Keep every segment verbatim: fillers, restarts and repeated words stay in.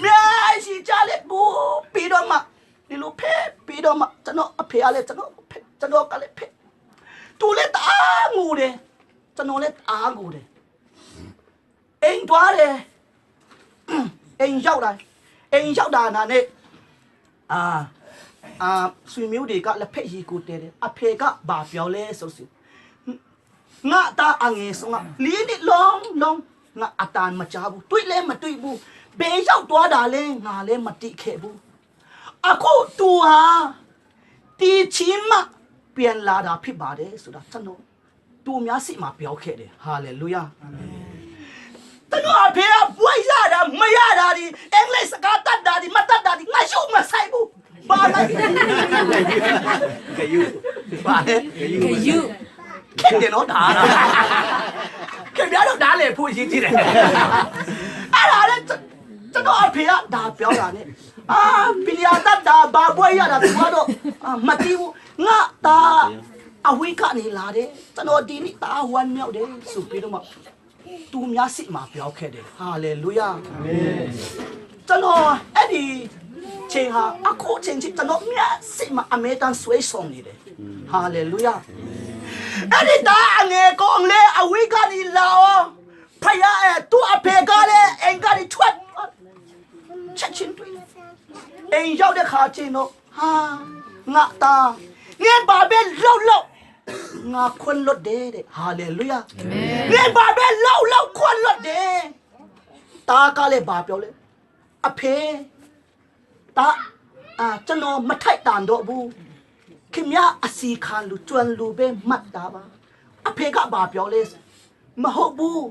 မျက်စိကြားလည်းပူပြီးတော့မှ ဒီလိုဖဲပြီးတော့မှ ကျွန်တော်အဖေကလည်း ကျွန်တော်ဖဲ ကျွန်တော်ကလည်းဖဲ သူလည်းတအားငိုတယ်။ ကျွန်တော်လည်းတအားငိုတယ်။ အိမ်သွားတယ်။ အိမ်ရောက်လာ၊ အိမ်ရောက်လာတာနဲ့ အာအာ ဆွေမျိုးတွေက လက်ဖက်ရည်ကိုတဲတယ်။ အဖေက ဘာပြောလဲဆိုရင် ငါ့သားအငယ်ဆုံးက လေးနှစ်လုံးလုံး ငါအသံမကြားဘူး။ တွေ့လည်းမတွေ့ဘူး။ ဘယ်ရောက်သွားတာလဲ ငါလည်းမသိခဲ့ဘူး။ အခုသူဟာ ဒီချင်းမှ ပြန်လာတာဖြစ်ပါတယ်ဆိုတာ ကျွန်တော် သူများဆီမှာ ပြောခဲ့တယ်။ ဟာလေလုယာ။ ကျွန်တော်အဖေက ဘွဲ့ရတာ မရတာဒီ၊ အင်္ဂလိပ်စကားတတ်တာဒီ မတတ်တာဒီ ငါရုပ်မဆိုင်ဘူး။ ဘာမှ ကယူ ဘာလဲ ကယူ ခက်တယ်နော် ဒါ။ ခင်ဗျားတို့ နားလည်ဖို့ အရေးကြီးတယ်။ အဲ့ဒါလည်း ကျွန်တော်အဖေက ဒါပြောတာနဲ့ အာ ပညာတတ်တာ ဘာဘွဲ့ရတာ သူကတော့ အာ မသိဘူး။ ငါ့သား အဝေးကနေလာတယ်။ ကျွန်တော် ဒီနေ့ တအားဝမ်းမြောက်တယ်ဆိုပြီးတော့မှ သူများဆီမှာ ပြောခဲ့တယ်။ ဟာလေလုယာ။ ကျွန်တော် အဲ့ဒီချိန်ဟာ အခုချိန်ထိ ကျွန်တော်မျက်စိမှာ အမြဲတမ်း ဆွဲဆောင်နေတယ်။ ဟာလေလုယာ။ အဲ့ဒီသားအငယ်ကောင်လေး အဝေးကနေလာအောင် ဖယားအဲ သူ့အဖေကလည်း အိမ်ကနေထွက်၊ ချက်ချင်းတွေ့တယ်။ အိမ်ရောက်တဲ့ခါကျရင်တော့ ဟာ ငါ့သား နင်ဘာပဲလုပ်လုပ် ငါခွင့်လွှတ်တယ်တဲ့။ ဟာလေလုယာ။ နင်ဘာပဲလုပ်လုပ် ခွင့်လွှတ်တယ်။ သားကလည်း ဘာပြောလဲ။ အဖေ သား အာ ကျွန်တော် မထိုက်တန်တော့ဘူး။ ခင်ဗျား အစီခံလူ ကျွန်လူပဲ မှတ်သားပါ။ အဖေက ဘာပြောလဲ။ မဟုတ်ဘူး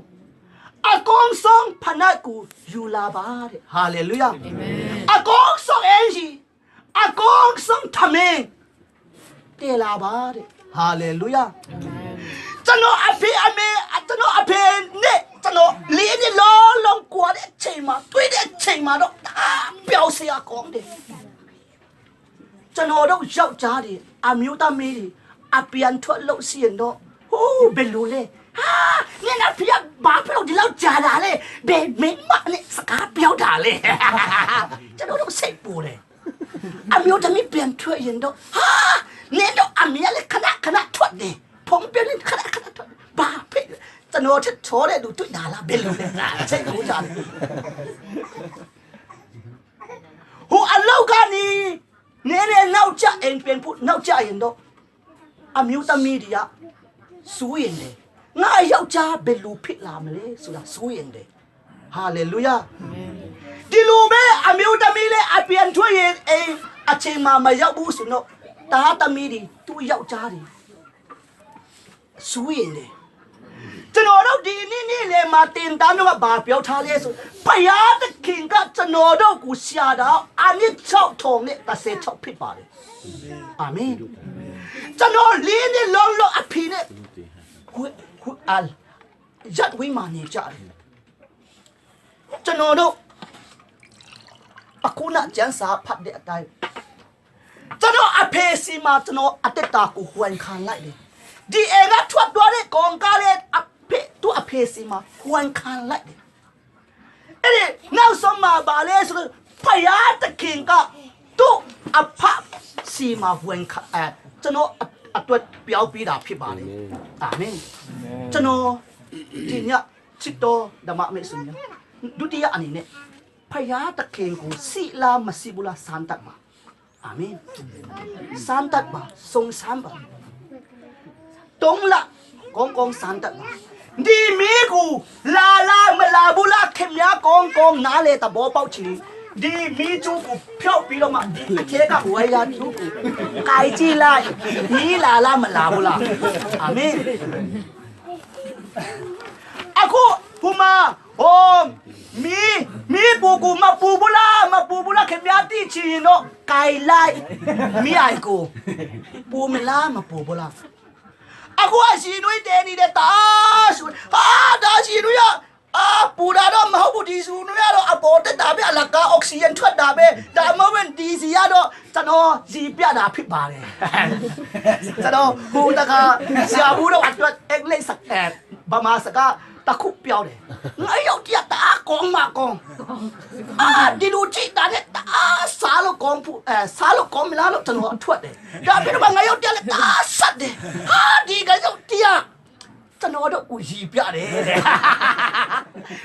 ။ အကောင်းဆုံး ဖိနပ်ကို ယူလာပါတဲ့။ ဟာလေလုယာ။ အကောင်းဆုံး အင်္ကျီ၊ အကောင်းဆုံး ထမင်း တည်လာပါတဲ့။ ဟာလေလုယာ။ ကျွန်တော်အဖေအမေ ကျွန်တော်အဖေနဲ့ ကျွန်တော် လေးနှစ်လုံးလုံး ကွာတဲ့အချိန်မှာ တွေ့တဲ့အချိန်မှာတော့ တအားပျော်စရာကောင်းတယ်။ ကျွန်တော်တို့ ယောက်ျားတွေ အမျိုးသမီးတွေ အပြန်ထွက်လို့ရှိရင်တော့ ဟိုး ဘယ်လိုလဲ။ ဟာ နင်အဖေက ဘာဖြစ်လို့ ဒီလောက်ကြာတာလဲ။ ဘယ်မိန်းမနဲ့ စကားပြောတာလဲ။ ကျွန်တော်တို့ စိတ်ပူတယ်။ အမျိုးသမီး ပြန်ထွက်ရင်တော့ ဟာ နင်တို့အမေကလည်း ခဏခဏထွက်တယ်။ ဖုန်းပြောနေ ခဏခဏထွက်တယ်။ ဘာဖြစ်လဲ။ ကျွန်တော်ထက် ချောတဲ့သူ တွေ့တာလား။ ဘယ်လိုလဲ။ စိတ်ပူကြတယ်။ ဟိုအလုပ်ကနေ နည်းနည်းနောက်ကျ၊ အိမ်ပြန်ဖို့ နောက်ကျရင်တော့ အမျိုးသမီးတွေက စိုးရိမ်တယ်။ ငါ့ယောက်ျား ဘယ်လိုဖြစ်လာမလဲဆိုတာ စိုးရိမ်တယ်။ ဟာလေလုယာ။ ဒီလိုပဲ အမျိုးသမီးလည်း အပြန်ထွက်ရင် အိမ်အချိန်မှာ မရောက်ဘူးဆိုတော့ သားသမီးတွေ သူ့ယောက်ျားတွေ စိုးရိမ်တယ်။ ကျွန်တော်တို့ ဒီနေ့ နေ့လယ်မှာ သင်တန်းတော့ ဘာပြောထားလဲဆို ဘုရားသခင်က ကျွန်တော်တို့ကို ရှာတာ အနှစ်ခြောက်ထောင်နဲ့ တစ်ဆယ်ခြောက် ဖြစ်ပါတယ်။ အာမင်။ ကျွန်တော် လေးနှစ်လုံးလုံး အဖေနဲ့ ဟို ဟို အာ ရပ်ဝေးမှာ နေကြတယ်။ ကျွန်တော်တို့ အခုန ကျမ်းစာဖတ်တဲ့အတိုင်း ကျွန်တော်အဖေဆီမှာ ကျွန်တော်အသက်တာကို ဝန်ခံလိုက်တယ်။ ဒီအိမ်က ထွက်သွားတဲ့ ကောင်ကလည်း အဖေ သူ့အဖေဆီမှာ ဝန်ခံလိုက်တယ်။ အဲ့ဒီနောက်ဆုံးမှာ ဘာလဲဆိုတော့ ဘုရားသခင်က သူ့အဖဆီမှာ ဝန်ခံ အဲ ကျွန်တော်အတွက် ပြောင်းပေးတာ ဖြစ်ပါတယ်။ အာမင်။ ကျွန်တော် ဒီည ချစ်တော်ဓမ္မမိတ်ဆွေများ ဒုတိယအနေနဲ့ ဘုရားသခင်ကို ရှိလားမရှိဘူးလား စမ်းသပ်ပါ။ အာမင်။ စမ်းသပ်ပါ။ စုံစမ်းပါ။ သုံးလ ကောင်းကောင်း စမ်းသပ်ပါ။ ဒီမီးကို လာလားမလာဘူးလား ခင်ဗျား ကောင်းကောင်း နားလည်သဘောပေါက်ချင်ရင် ဒီမီးကျူးကို ဖျောက်ပြီးတော့မှ ဒီအထဲက ဝါယာကျူးကို ကိုင်ကြည့်လိုက်။ မီးလာလား မလာဘူးလား။ အာမင်။ အခု ဟိုမှာ ဟို မီး မီးပူကို မပူဘူးလား မပူဘူးလား ခင်ဗျား သိချင်ရင်တော့ ကိုင်လိုက် မီးအိုင်ကို။ ပူမလား မပူဘူးလား။ အခု အရင်နွေးတဲနေတဲ့ တအားဆူ ဟာ ဒါ အရင်နွေးရ အာ ပူတာတော့ မဟုတ်ဘူး။ ဒီဆူနွေးရတော့ အပေါ်တက်တာပဲ၊ အလကား အောက်ဆီဂျင်ထွက်တာပဲ။ ဒါမှမဟုတ် ဒီဆီကတော့ ကျွန်တော် ရေပြတာ ဖြစ်ပါတယ်။ ကျွန်တော် ဟိုတခါ ဆရာဦးတို့အတွက် အင်္ဂလိပ်စကား အဲ ဗမာစကား တခုပြောတယ်။ ငရုတ်တိက တအားကောင်းမှကောင်း။ အာ၊ ဒီလူကြည့်တာနဲ့ တအားစားလို့ကောင်းဖို့၊ အဲ၊ စားလို့ကောင်းမလားလို့ ကျွန်တော်ကထွက်တယ်။ ဒါပေမဲ့ ငရုတ်တိကလည်း တအားဆတ်တယ်။ ဟာ၊ ဒီငရုတ်တိက ကျွန်တော်တို့ကို ရည်ပြတယ်တဲ့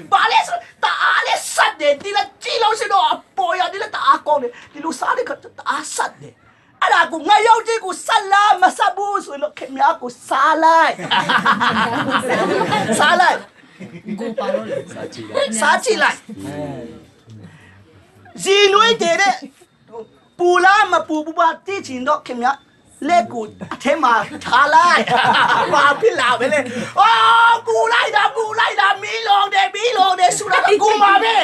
။ ဘာလဲဆိုတော့ တအားလည်းဆတ်တယ်။ ဒီလည်းကြည့်လို့ရှိရင်တော့ အပေါ်ရ၊ ဒီလည်း တအားကောင်းတယ်။ ဒီလူစားတဲ့အခါ တအားဆတ်တယ်။ အဲ့ဒါကို ငရုတ်တိက ဆတ်လားမဆတ်ဘူးဆိုရင်တော့ ခင်ဗျားကို စားလိုက်။ စားလိုက်။ စားကြည့်လိုက်။ ရေနွေးတယ်တဲ့။ ပူလားမပူဘူးလား သိချင်တော့ ခင်ဗျား လက်ကို အထဲမှာ ထားလိုက်။ ဘာဖြစ်လာမလဲ။ အော်၊ ပူလိုက်တာ၊ ပူလိုက်တာ၊ မီးလောင်တယ်၊ မီးလောင်တယ်ဆိုတာ အကုန်ပါပဲ။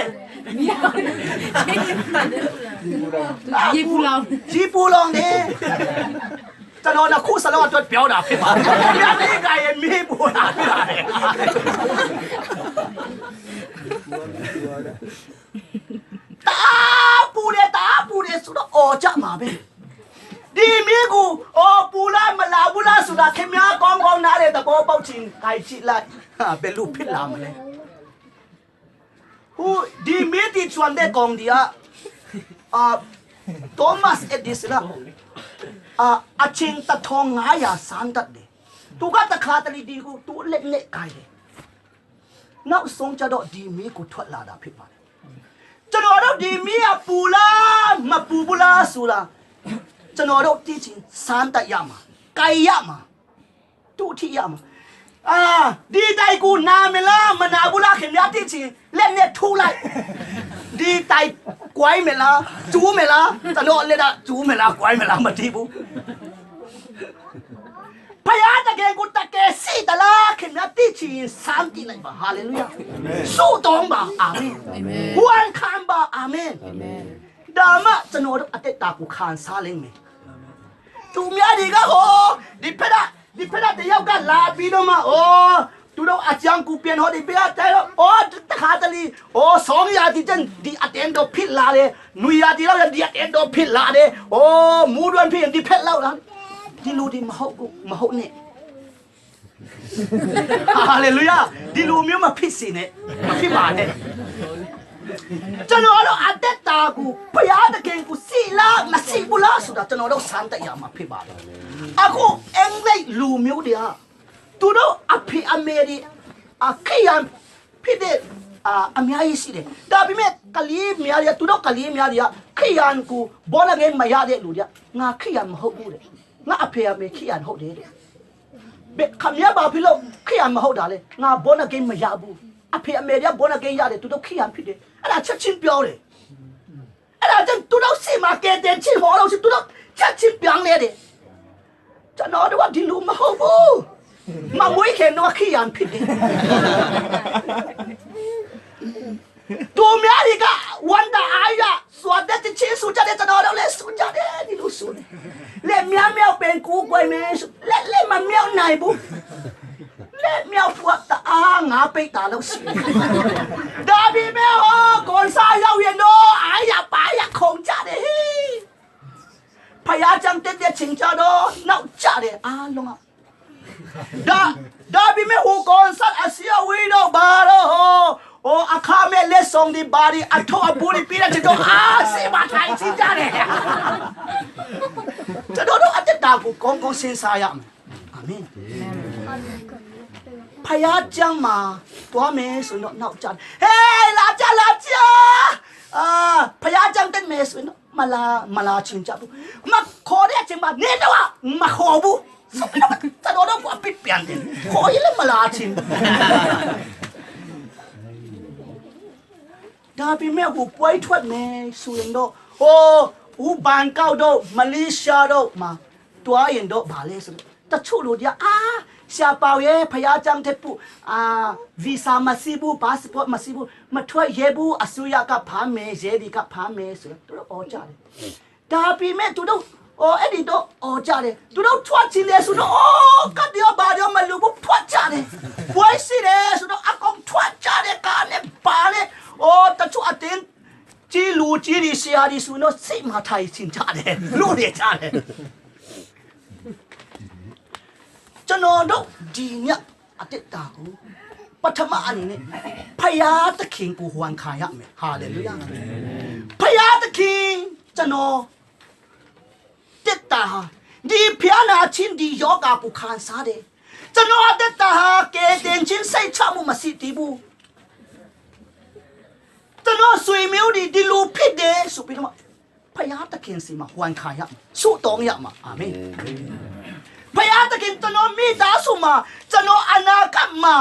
ရေပူလောင်၊ ရေပူလောင်တယ်။ ကျွန်တော် နှစ်ခုစလုံးအတွက် ပြောတာဖြစ်ပါတယ်။ ခင်ဗျား မီးကရင်၊ မီးပူတာဖြစ်ပါတယ်။ တအားပူတယ်၊ တအားပူတယ်ဆိုတော့ အော်ကြမှာပဲ။ ဒီမီးကို အော်၊ ပူလားမပူဘူးလားဆိုတာ ခင်ဗျား ကောင်းကောင်းနားလည် သဘောပေါက်ချင် ကိုင်ကြည့်လိုက်။ ဟာ၊ ဘယ်လိုဖြစ်လာမလဲ။ ဟို၊ ဒီမီး ဒီစွမ်းတဲ့ကောင်တွေက အာ၊ Thomas Edison လား၊ အာ၊ အချိန် တစ်ထောင်ငါးရာ စမ်းတတ်တယ်။ သူက တစ်ခါတလေ ဒီကို သူ့လက်နဲ့ကိုင်တယ်။ နောက်ဆုံးကျတော့ ဒီမီးကို ထွက်လာတာဖြစ်ပါတယ်။ ကျွန်တော်တို့ ဒီမီးက ပူလားမပူဘူးလားဆိုတာ ကျွန်တော်တို့ သိချင် စမ်းသပ်ရမှာ၊ ကိုင်ရမှာ၊ တူးထိရမှာ။ အာ၊ ဒီတိုင်ကို နာမည်လားမနာဘူးလား ခင်ဗျား သိချင် လက်နဲ့ထုလိုက်။ ဒီတိုင် ကွိုင်းမလား၊ ကျူးမလား။ ကျွန်တော် လက်က ကျူးမလား၊ ကွိုင်းမလား မသိဘူး။ ဘုရားသခင်ကို တကယ်ရှိသလား ခင်ဗျား သိချင်ရင် စမ်းကြည့်လိုက်ပါ။ ဟာလေလုယာ။ ဆုတောင်းပါ။ အာမင်။ အာမင်။ ဝန်ခံပါ။ အာမင်။ အာမင်။ ဒါမှ ကျွန်တော်တို့ အသက်တာကို ခံစားလိမ့်မယ်။ သူများတွေက ဟို၊ ဒီဖက်၊ ဒီဖက် တစ်ယောက်က လာပြီးတော့မှ၊ အိုး၊ သူတို့ အကြောင်းကို ပြန်ဟော၊ ဒီဖက်က တဲတော့၊ အိုး၊ တစ်ခါတလေ၊ အိုး၊ ဆောင်းရာသီကျရင် ဒီအသင်းတော် ဖြစ်လာတယ်။ နွေရာသီရောက်ရင် ဒီအသင်းတော် ဖြစ်လာတယ်။ အိုး၊ မိုးတွင်းဖြစ်ရင် ဒီဖက်ရောက်လာ။ ဒီလူတွေ မဟုတ်ဘူး၊ မဟုတ်နဲ့။ ဟာလေလုယာ။ ဒီလူမျိုး မဖြစ်စေနဲ့၊ မဖြစ်ပါနဲ့။ ကျွန်တော်တို့ အသက်တာကို ဘုရားသခင်ကို ရှိလားမရှိဘူးလားဆိုတာ ကျွန်တော်တို့ စမ်းသပ်ရမှာ ဖြစ်ပါတယ်။ အခု အင်္ဂလိပ်လူမျိုးတွေက သူတို့ အဖေအမေတွေ အခရစ်ယာန်ဖြစ်တဲ့၊ အာ၊ အများကြီးရှိတယ်။ ဒါပေမဲ့ ကလေးများတွေက၊ သူတို့ ကလေးများတွေက ခရစ်ယာန်ကို born again မရတဲ့လူတွေက ငါ ခရစ်ယာန်မဟုတ်ဘူးတဲ့၊ ငါ့အဖေအမေ ခရစ်ယာန်ဟုတ်တယ်တဲ့။ ဘယ်၊ ခင်ဗျား ဘာဖြစ်လို့ ခရစ်ယာန်မဟုတ်တာလဲ။ ငါ born again မရဘူး။ အဖေအမေတွေက born again ရတယ်။ သူတို့ ခရစ်ယာန်ဖြစ်တယ်။ အဲ့ဒါ ချက်ချင်းပြောတယ်။ အဲ့ဒါကြောင့် သူတို့ဆီမှာ ကယ်တင်ခြင်း ဟောလို့ရှိရင် သူတို့ ချက်ချင်း ပြောင်းလဲတယ်။ ကျွန်တော်တို့က ဒီလူ မဟုတ်ဘူး။ မမွေးခင်တုန်းက ခရစ်ယာန်ဖြစ်တယ်။ သူများတွေက ဝမ်းသာအားရစွာနဲ့ သီချင်းဆိုကြတယ်။ ကျွန်တော်တို့လည်း ဆိုကြတယ်။ ဒီလိုဆိုတယ်။ လက်များမြောက်ပင် ကိုးကွယ်မယ်ဆို။ လက်၊ လက်မမြောက်နိုင်ဘူး။ လက်မြောက်ဖို့က တအား ငါးပိတ်တာလောက်ရှိတယ်။ ဒါပေမဲ့၊ ဟို၊ ကွန်ဆာရောက်ရင်တော့ အားရပါးရ ခုန်ကြတယ်။ ဘုရားကျောင်း တက်တဲ့ချိန်ကျတော့ နောက်ကျတယ် အားလုံးက။ ဒါ၊ ဒါပေမဲ့ ဟို ကွန်ဆာအစည်းအဝေးတို့ ဘာတို့၊ ဟို၊ ဟို၊ အခမဲ့ လက်ဆောင်တွေ ဘာတွေ၊ အထုပ်အပိုးတွေ ပေးတဲ့ချိန်တော့ အား၊ ရှေ့မှာ ထိုင်ကြည့်ကြတယ်။ ကျွန်တော်တို့ အသက်တာကို ကောင်းကောင်း စဉ်းစားရမယ်။ အာမင်။ ဘုရားကျောင်းမှာ သွားမယ်ဆိုရင်တော့ နောက်ကျတယ်။ ဟေး၊ လာကြ၊ လာကြ။ အာ၊ ဘုရားကျောင်း တက်မယ်ဆိုရင်တော့ မလာ၊ မလာချင်ကြဘူး။ မခေါ်တဲ့အချိန်မှာ နေတော့ မခေါ်ဘူး။ ဆိုပြီးတော့ ကျွန်တော်တို့ကို အပြစ်ပြန်တယ်။ ခေါ်ရင်လည်း မလာချင်ဘူး။ ဒါပေမဲ့ ဟို ပွဲထွက်မယ်ဆိုရင်တော့၊ ဟို၊ ဟို ဘန်ကောက်တို့ မလေးရှားတို့မှာ သွားရင်တော့ ဘာလဲဆိုတော့၊ တချို့လူတွေက အာ၊ ဆရာပေါက်ရဲ့ ဘုရားကျောင်းတက်ဖို့၊ အာ၊ ဗီဇာမရှိဘူး၊ ပတ်စပို့မရှိဘူး၊ မထွက်ရဲဘူး၊ အစိုးရက ဖမ်းမယ်၊ ရဲတွေက ဖမ်းမယ်ဆိုတော့ သူတို့ အော်ကြတယ်။ ဒါပေမဲ့ သူတို့၊ အော်၊ အဲ့ဒီတော့ အော်ကြတယ်။ သူတို့ ထွက်ချင်တယ်ဆိုတော့၊ အိုး၊ ကတ်တွေရော ဘာတွေရော မလိုဘူး၊ ထွက်ကြတယ်။ ပွဲရှိတယ်ဆိုတော့ အကုန်ထွက်ကြတယ်။ ကားနဲ့ ဘာနဲ့။ အိုး၊ တချို့ အသင်းကြီး၊ လူကြီးတွေ၊ ဆရာတွေဆိုရင်တော့ ရှေ့မှာ ထိုင်ချင်ကြတယ်။ လွတ်နေကြတယ်။ ကျွန်တော်တို့ ဒီည အသက်တာကို ပထမအနေနဲ့ ဘုရားသခင်ကို ဝန်ခံရမယ်။ ဟာလေလုယာ။ ဘုရားသခင် ကျွန်တော် သက်တာဟာ ဒီဖျားနာခြင်း ဒီရောဂါကို ခံစားတယ်။ ကျွန်တော်အသက်တာဟာ ကယ်တင်ခြင်း စိတ်ချမှု မရှိသေးဘူး။ ကျွန်တော်ဆွေမျိုးတွေ ဒီလိုဖြစ်တယ်ဆိုပြီးတော့မှ ဘုရားသခင်ဆီမှာ ဝန်ခံရမှာ၊ ဆုတောင်းရမှာ။ အာမင်။ ဘုရားသခင် ကျွန်တော်မိသားစုမှာ ကျွန်တော်အနာဂတ်မှာ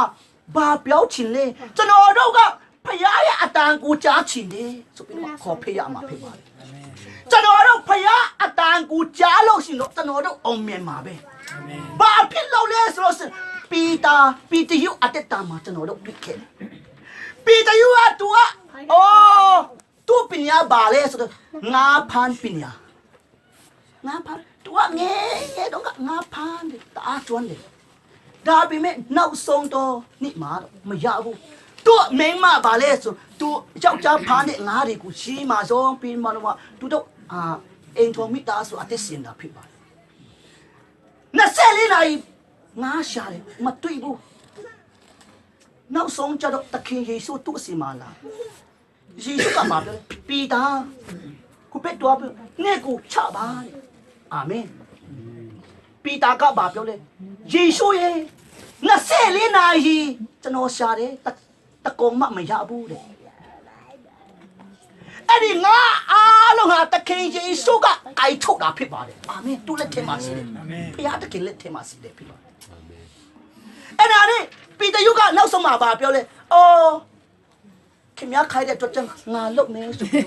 ဘာပြောချင်လဲ၊ ကျွန်တော်တို့က ဘုရားရဲ့အသံကို ကြားချင်တယ်ဆိုပြီးတော့ ခေါ်ဖိတ်ရမှာ ဖြစ်ပါတယ်။ ကျွန်တော်တို့ ဘုရားအသံကို ကြားလို့ရှိရင်တော့ ကျွန်တော်တို့ အောင်မြင်မှာပဲ။ ဘာဖြစ်လို့လဲဆိုလို့ရှိရင် ပီတာ၊ ပီတရုအသက်တာမှာ ကျွန်တော်တို့ တွေ့ခဲ့တယ်။ ပီတရုက သူက အော် သူ့ပညာဘာလဲဆိုတော့ ငါးဖမ်းပညာ၊ ငါးဖမ်း၊ သူက ငယ်ငယ်တုန်းက ငါးဖမ်းတယ်၊ တအားကျွမ်းတယ်။ ဒါပေမဲ့ နောက်ဆုံးသောနေ့မှာတော့ မရဘူး။ သူ့မိန်းမ ဘာလဲဆို သူယောက်ျားဖမ်းတဲ့ ငါးတွေကို ရေမှာရောပြီးမှတော့ သူတို့ အာ၊ အိမ်ထောင်မိသားစု အသက်ရှင်တာ ဖြစ်ပါတယ်။ နှစ်ဆယ့်လေးနာရီ ငါးရှာတယ်၊ မတွေ့ဘူး။ နောက်ဆုံးကျတော့ သခင်ယေရှု သူ့ဆီမှာလာ၊ ယေရှုက ဘာပြောလဲ၊ ပီတာ၊ ကိုယ့်ဘက်သွားပြီး နည်းကိုချပါတဲ့။ အာမင်။ ပီတာက ဘာပြောလဲ၊ ယေရှုရဲ့ နှစ်ဆယ့်လေးနာရီ ကျွန်တော်ရှာတယ်၊ တ- တကောင်မှ မရဘူးတဲ့။ အဲ့ဒီငါးအားလုံးဟာ သခင်ယေရှုက ကိုင်ထုတ်တာ ဖြစ်ပါတယ်။ အာမင်။ သူ့လက်ထဲမှာရှိတယ်။ အာမင်။ ဘုရားသခင်လက်ထဲမှာရှိတယ် ဖြစ်ပါတယ်။ အာမင်။ အဲ့ဒါနဲ့ ပီတရုက နောက်ဆုံးမှာ ဘာပြောလဲ။ အော်၊ ခင်ဗျားခိုင်းတဲ့အတွက်ကြောင့် ငါလုပ်မယ်ဆိုပြီး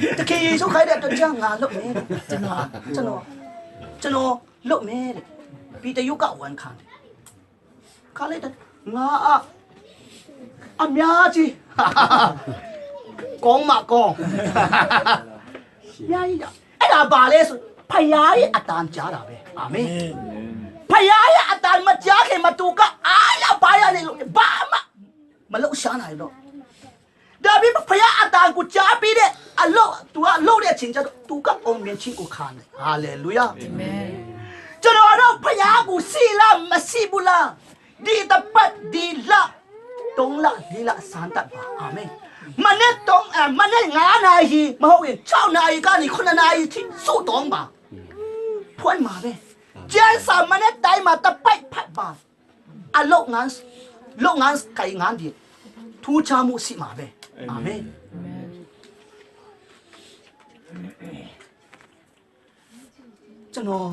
၊ သခင်ယေရှုခိုင်းတဲ့အတွက်ကြောင့် ငါလုပ်မယ်တဲ့။ ကျွန်တော်၊ ကျွန်တော်၊ ကျွန်တော်လုပ်မယ်တဲ့။ ပီတရုက ဝန်ခံတယ်။ ခါလိုက်တဲ့ ငါးအ၊ အများကြီး၊ ကောင်းမှကောင်း၊ အများကြီးရ။ အဲ့ဒါ ဘာလဲဆို ဘုရားရဲ့အသံ ကြားတာပဲ။ အာမင်။ ဘုရားရဲ့အသံ မကြားခင်မှာ သူက အားရပါးရနေလို့ ဘာမှ မလှုပ်ရှားနိုင်တော့။ ဒါပေမဲ့ ဘုရားအသံကို ကြားပြီးတဲ့ အလုပ်၊ သူက လုပ်တဲ့အချိန်ကျတော့ သူက အောင်မြင်ခြင်းကို ခံတယ်။ ဟာလေလုယာ။ အာမင်။ ကျွန်တော်တို့ ဘုရားကို ရှိလား၊ မရှိဘူးလား၊ ဒီတစ်ပတ်၊ ဒီလ၊ သုံးလ၊ လေးလ ဆန်းသစ်ပါ။ အာမင်။ မနက်သုံး၊ အဲ၊ မနက်ငါးနာရီ မဟုတ်ရင် ခြောက်နာရီကနေ ခုနစ်နာရီထိ ဆုတောင်းပါ။ ဖွင့်ပါပဲ။ ကျမ်းစာ မနက်တိုင်းမှာ တစ်ပိုဒ်ဖတ်ပါ။ အလုပ်ငန်း၊ လုပ်ငန်းကိုင်ငန်းတွေ ထူးခြားမှုရှိမှာပဲ။ အာမင်။ အာမင်။ ကျွန်တော်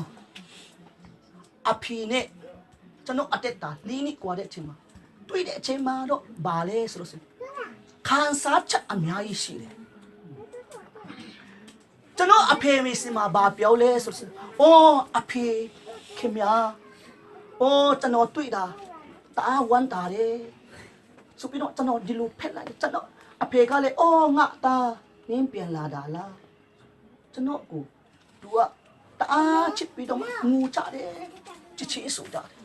အဖေနဲ့ ကျွန်တော် အသက်တာ လေးနှစ် ကွာတဲ့အချိန်မှာ တွေ့တဲ့အချိန်မှာတော့ ဘာလဲဆိုလို့ရှိရင် ခံစားချက် အများကြီးရှိတယ်။ ကျွန်တော်အဖေ၊ အမေဆီမှာ ဘာပြောလဲဆိုတော့၊ အော်၊ အဖေ၊ ခင်ဗျာ၊ အော်၊ ကျွန်တော်တွေ့တာ တအားဝမ်းသာတယ်ဆိုပြီးတော့ ကျွန်တော် ဒီလိုဖက်လိုက်တယ်။ ကျွန်တော်အဖေကလည်း၊ အော်၊ ငါ့သား နင်းပြန်လာတာလား။ ကျွန်တော်ကို သူက တအားချစ်ပြီးတော့မှ ငိုကြတယ်၊ ချစ်ချင်းဆိုကြတယ်။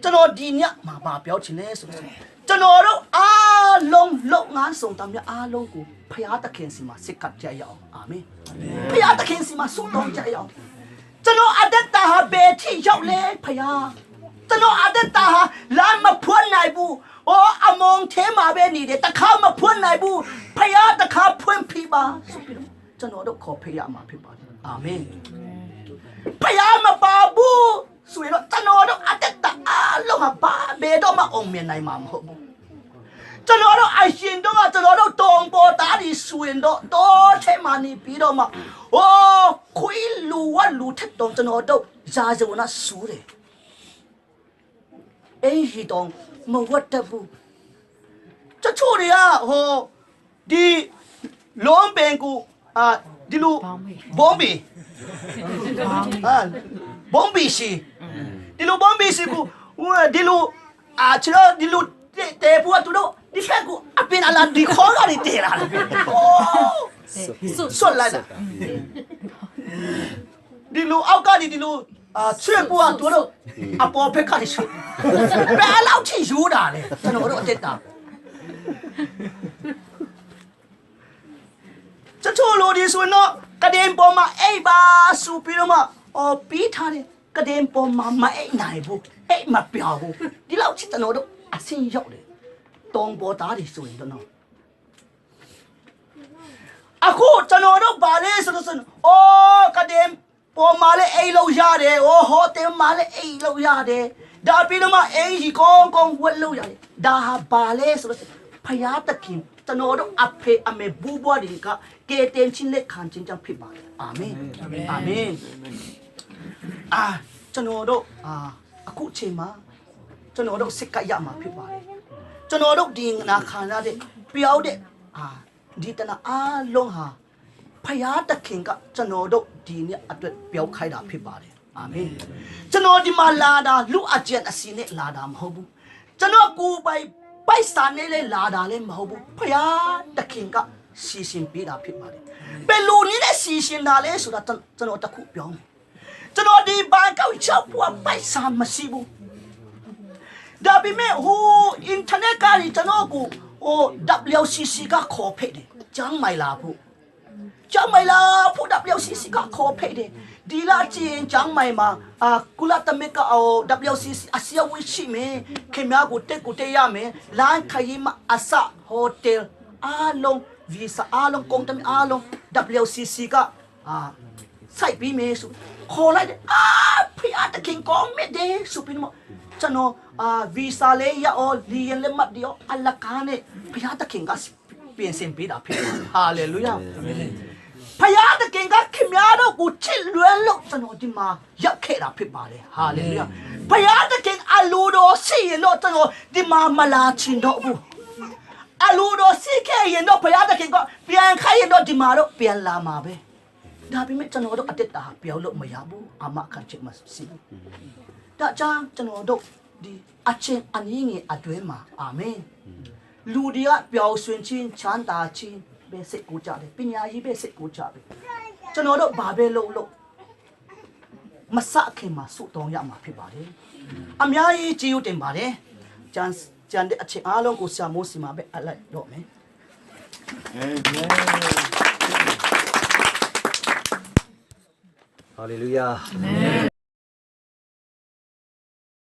ကျွန်တော် ဒီညမှာ ဘာပြောချင်လဲဆိုတော့၊ ကျွန်တော်တို့အားလုံး လုပ်ငန်းဆောင်တာများအားလုံးကို ဘုရားသခင်ဆီမှာ ဆက်ကပ်ကြရအောင်။ အာမင်။ ဘုရားသခင်ဆီမှာ ဆုတောင်းကြရအောင်။ ကျွန်တော်အသက်တာဟာ ဘယ်ထိရောက်လဲ ဘုရား။ ကျွန်တော်အသက်တာဟာ လမ်းမဖွင့်နိုင်ဘူး။ အိုး၊ အမှောင်ထဲမှာပဲနေတယ်။ တခါ မဖွင့်နိုင်ဘူး။ ဘုရား တခါ ဖွင့်ပေးပါဆိုပြီးတော့ ကျွန်တော်တို့ ခေါ်ဖိတ်ရမှာ ဖြစ်ပါတယ်။ အာမင်။ ဘုရားမပါဘူးဆိုရင်တော့ ကျွန်တော်တို့ အသက်တာအားလုံးဟာ ဘာ၊ ဘယ်တော့မှ အောင်မြင်နိုင်မှာ မဟုတ်ဘူး။ ကျွန်တော်တို့ အရင်တုန်းက ကျွန်တော်တို့ တောင်ပေါ်သားတွေဆိုရင်တော့ တောထဲမှာနေပြီးတော့မှ၊ အိုး၊ ခွေးလို၊ ဝက်လိုထက်တောင် ကျွန်တော်တို့ ရာဇဝင်က ဆိုးတယ်။ အိမ်ရှိတောင် မဝတ်တတ်ဘူး။ တချို့တွေက ဟို၊ ဒီလိုင်းပင်ကို အာ၊ ဒီလို ဘောင်းဘီ၊ အာ၊ ဘောင်းဘီရှိ၊ ဒီလို ဘောင်းဘီရှိကို ဟို၊ ဒီလို အာ၊ ခြေထောက် ဒီလို တဲ၊ တဲဖို့က သူတို့ ဒီဘက်ကို အပင်အလာ ဒီခေါင်းကနေ တဲလာတယ်။ အိုး၊ စွတ်လိုက်တာ။ ဒီလို အောက်ကနေ ဒီလို အာ၊ ဆွဲဖို့က သူတို့ အပေါ်ဘက်ကနေ ဆွဲ။ ဘယ်လောက်ထိ ယူတာလဲ ကျွန်တော်တို့ အသက်တာ။ တချို့လူတွေဆိုရင်တော့ ကုတင်ပေါ်မှာ အိပ်ပါဆိုပြီးတော့မှ အော်၊ ပေးထားတယ်။ ကုတင်ပေါ်မှာ မအိပ်နိုင်ဘူး။ အိပ်မပျော်ဘူး။ ဒီလောက်ထိ ကျွန်တော်တို့ ဆင်းရောက်တယ်။ တောင်ပေါ်သားတွေဆိုရင်တော့နော်။ အခုကျွန်တော်တို့ဘာလဲဆိုလို့ဆိုရင် အိုး ကဒင်းပေါ်မှာလည်းအိပ်လို့ရတယ်။ အိုး ဟိုတယ်မှာလည်းအိပ်လို့ရတယ်။ ဒါပြီးတော့မှအိမ်ကြီးကောင်းကောင်းဝတ်လို့ရတယ်။ ဒါဟာဘာလဲဆိုလို့ဆိုရင် ဘုရားသခင် ကျွန်တော်တို့အဖေအမေဘူးဘွားတွေက ကယ်တင်ခြင်းလက်ခံခြင်းကြောင့်ဖြစ်ပါတယ်။ အာမင်။ အာမင်။ အာမင်။ အာ ကျွန်တော်တို့ အာ အခုချိန်မှာ ကျွန်တော်တို့ဆက်ကပ်ရမှာဖြစ်ပါတယ်။ ကျွန်တော်တို့ဒီနာခံရတဲ့ ပြောင်းတဲ့ အာ ဒီတနာအားလုံးဟာ ဘုရားသခင်က ကျွန်တော်တို့ဒီနေ့အတွက် ပြောင်းခိုင်းတာဖြစ်ပါတယ်။ အာမင်။ ကျွန်တော်ဒီမှာလာတာ လူအကြံအစည်နဲ့လာတာမဟုတ်ဘူး။ ကျွန်တော်ကိုယ်ပိုင်ပိုက်ဆံနဲ့လည်းလာတာလည်းမဟုတ်ဘူး။ ဘုရားသခင်က စီစဉ်ပေးတာဖြစ်ပါတယ်။ ဘယ်လိုနည်းနဲ့စီစဉ်တာလဲဆိုတာ ကျွန်တော်တစ်ခုပြောမယ်။ ကျွန်တော်ဒီဘန်ကောက်ရောက်ဖို့က ပိုက်ဆံမရှိဘူး။ ဒါပေမဲ့ ဟို အင်တာနက်ကနေ ကျွန်တော်ကို ဟို W C C က ခေါ်ဖက်တယ်။ ကျန်းမာရေးလာဖို့။ ကျန်းမာရေးလာဖို့ W C C က ခေါ်ဖက်တယ်။ ဒီလကြည့်ရင် ကျန်းမာရေးမှာ အာ ကုလသမဂ္ဂ ဟို W C C အစည်းအဝေးရှိမယ်။ ခင်ဗျားကို တက်ကိုတက်ရမယ်။ လမ်းခရီးမှအစ ဟိုတယ်အားလုံး ဗီဇာအားလုံး ကုမ္ပဏီအားလုံး W C C က အာ စိုက်ပေးမယ်ဆို ခေါ်လိုက်တယ်။ အာ ဘုရားသခင် ကောင်းမြတ်တယ်ဆိုပြီးတော့မှ ကျွန်တော် အာ ဗီဇာလည်းရအောင် လေယာဉ်လက်မှတ်တွေရော အလကားနဲ့ ဘုရားသခင်က ပြင်ဆင်ပေးတာဖြစ်တယ်။ ဟာလေလုယာ။ ဘုရားသခင်က ခင်ဗျားတို့ကို ချစ်လွန်းလို့ ကျွန်တော်ဒီမှာရောက်ခဲ့တာဖြစ်ပါတယ်။ ဟာလေလုယာ။ ဘုရားသခင်အလိုတော်ရှိရင်တော့ ကျွန်တော်ဒီမှာမလာချင်တော့ဘူး။ အလိုတော်ရှိခဲ့ရင်တော့ ဘုရားသခင်က ပြန်ခိုင်းရင်တော့ ဒီမှာတော့ ပြန်လာမှာပဲ။ ဒါပေမဲ့ ကျွန်တော်တို့အသက်တာပြောင်းလို့မရဘူး။ အာမခံချက်မရှိဘူး။ ဒါကြောင့် ကျွန်တော်တို့ဒီအချိန်အနည်းငယ်အတွင်းမှာ အာမင်။ လူတွေက ပျော်ရွှင်ခြင်း၊ ချမ်းသာခြင်းပဲ စိတ်ကူးကြတယ်။ ပညာရေးပဲ စိတ်ကူးကြတယ်။ ကျွန်တော်တို့ဘာပဲလုပ်လုပ် မစခင်မှာ ဆုတောင်းရမှာဖြစ်ပါတယ်။ အများကြီးကျေးဇူးတင်ပါတယ်။ ကျန်ကျန်တဲ့အချိန်အားလုံးကို ဆရာမိုးဆီမှာပဲ အပ်လိုက်တော့မယ်။ Amen. Hallelujah. Amen.